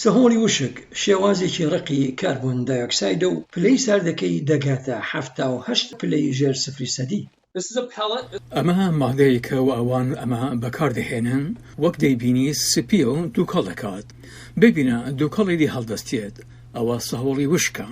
سەهۆڵی وشک شێوازێکی ڕەقی کاربۆن دایۆکسایدە و پلەی ساردەکەی دەگاتە 78 پلەی ژێر سفری سەدی. ئەمە مادەیەکە و ئەوان ئەمە بەکاردەهێنن، وەک دەیبینی سپییە و دووکەڵ دەکات. ببینە دووکەڵی لێ هەڵدەستێت، ئەوە سەهۆڵی وشکە.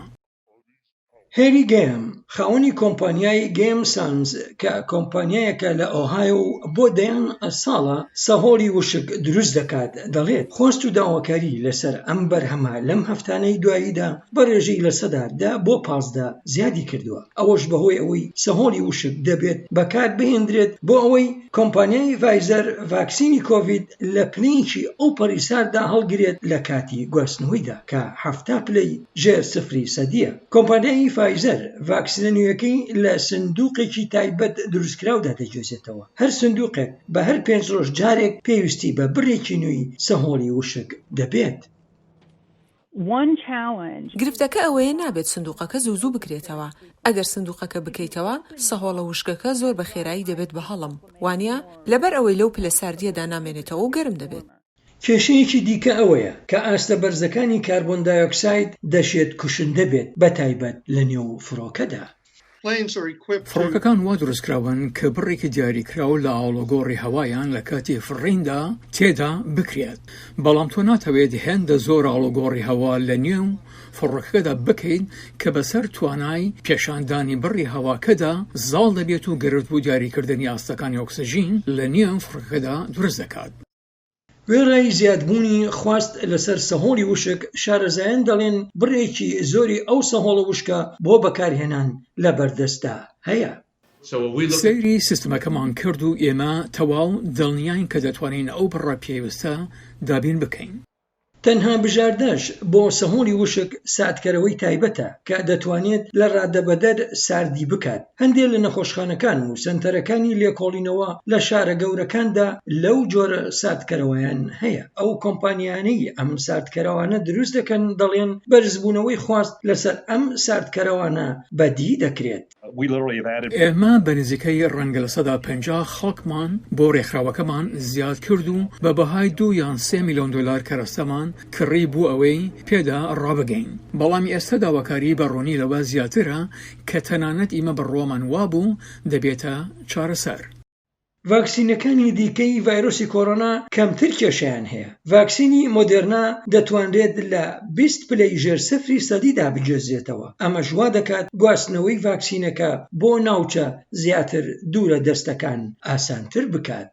هێری گەیم، خاوەنی کۆمپانیای گەیم سانز کە کۆمپانیایەکە لە ئۆهایۆ و بۆ دەیان ساڵە سەهۆڵی وشک دروست دەکات، دەڵێت، خواست و داواکاری لەسەر ئەم بەرهەمە لەم هەفتانەی دواییدا بە رێژەی 10% بۆ 15 زیادی کردووە، ئەوەش بەهۆی ئەوەی سەهۆڵی وشک دەبێت بەکاربهێندرێت بۆ ئەوەی کۆمپانیای ڤایزەر ڤاکسینی کۆڤید لە پلەیەکی ئەوپەڕی سارددا هەڵگرێت لە کاتی گواستنەوەیدا کە 70 پلەی ژێر سفری سەدییە. کۆمپانیای فایزەر ڤاکسینە نوێیەکەی لە سندوقێکی تایبەت دروستکراودا دەگوێزێتەوە، هەر سندوقێک بە هەر پێنج ڕۆژ جارێک پێویستی بە بڕێکی نوێی سەهۆڵی وشک دەبێت. گرفتەکە ئەوەیە نابێت سندوقەکە زوو زوو بکرێتەوە، ئەگەر سندوقەکە بکەیتەوە سەهۆڵە وشکەکە زۆر بە خێرایی دەبێت بە هەڵم، وانیە؟ لەبەر ئەوەی لەو پلە ساردییەدا نامێنێتەوە و گەرم دەبێت. کێشەیەکی دیکە ئەوەیە کە ئاستە بەرزەکانی کاربۆن دایۆکساید دەشێت کوشندە بێت بەتایبەت لەنێو فڕۆکەدا. فڕۆکەکان وا دروستکراون کە بڕێکی دیاریکراو لە ئاڵوگۆڕی هەوایان لە کاتی فڕیندا تێدا بکرێت، بەڵام تۆ ناتەوێت هێندە زۆر ئاڵوگۆڕی هەوا لە نێو فڕۆکەکەدا بکەیت کە بەسەر توانای پێشاندانی بڕی هەواکەدا زاڵ دەبێت و گرفت بۆ دیاریکردنی ئاستەکانی ئۆکسجین لە نێو فڕۆکەکەدا دروست دەکات. وێڕای زیادبوونی خواست لەسەر سەهۆڵی وشک، شارەزایان دەڵێن بڕێکی زۆری ئەو سەهۆڵە وشکە بۆ بەکارهێنان لەبەردەستدا هەیە. سەیری سیستمەکەمان کرد و ئێمە تەواو دڵنیاین کە دەتوانین ئەو بڕە پێویستە دابین بکەین. تەنها بژاردەش بۆ سەهۆڵی وشک ساردکەرەوەی تایبەتە کە دەتوانێت لە ڕادەبەدەر ساردی بکات، هەندێ لە نەخۆشخانەکان و سەنتەرەکانی لێکۆڵینەوە لە شارە گەورەکاندا لەو جۆرە ساردکەرەوەیان هەیە، ئەو کۆمپانیانەی ئەم ساردکەرەوانە دروست دەکەن دەڵێن بەرزبوونەوەی خواست لەسەر ئەم ساردکەرەوانە بەدی دەکرێت. ئێمە بە نزیکەی ڕەنگە 50% خەڵکمان بۆ ڕێکخراوەکەمان زیاد کرد و بە بەهای 2 یان 3 میلیۆن دلار کەرەستەمان کڕی بۆ ئەوەی پێدا ڕابگەین. بەڵام ئێستا داواکاری بە ڕوونی لەوە زیاترە کە تەنانەت ئیمە بڕوامان وابوو دەبێتە چارەسەر. ڤاکسینەکانی دیکەی ڤایرۆسی کۆرۆنا کەمتر کێشەیان هەیە. ڤاکسینی مۆدێرنا دەتوانرێت لە 20 پلەی ژێر سفری سەدیدا بگوێزرێتەوە، ئەمەش وا دەکات گواستنەوەی ڤاکسینەکە بۆ ناوچە زیاتر دوورە دەستەکان ئاسانتر بکات.